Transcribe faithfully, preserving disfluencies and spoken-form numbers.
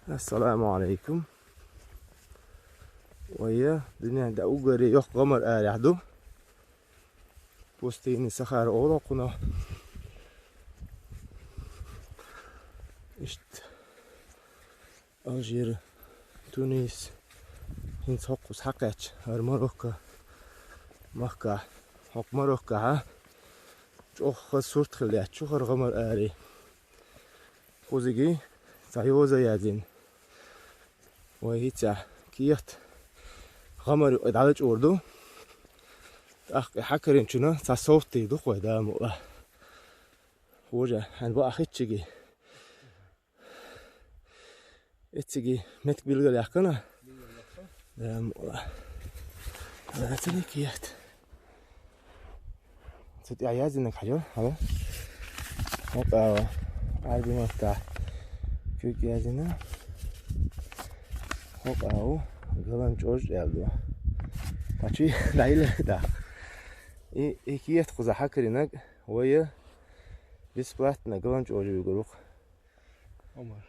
Ассаламу алейкум. Вай, дуьнен тӀа уггаре йоккха гӀамар арахь ду. Пустыни Сахара олу кхунах. Иштта Алжир, Тунис, хӀинца хӀокхуза хьакхаьчча, хӀара Марокко махкахь, хӀокху Мароккохь чӀогӀа хаза сурт хилла яц чу хӀара гӀамар аре. Кхузиги цхьа йоза яздина. Вай хӀинца кехат гӀамар юкъа дӀалачкъор ду. ТӀаккха и хьакаринчунна цхьа совгӀат дийр ду-кх вай, Дала мукъ лахь. Хьожа, хьайн бакъахь хӀиттачиги. Эцциги меттиг билгалъяьккхина. Дала мукъ лахь. Лацаний кехат. Цу тӀехь яздинарг хьажал, хьала. ХӀокху агӀор. Ӏаьрбийн маттахь куьг яздина. ХӀокху агӀор Галан чӀож аьлла ду. Пачи дӀайилла да. И, и кехат кхузахь хьакаринарг вай бесплатно Галан чӀоже вуьгур ву-кх. Омар.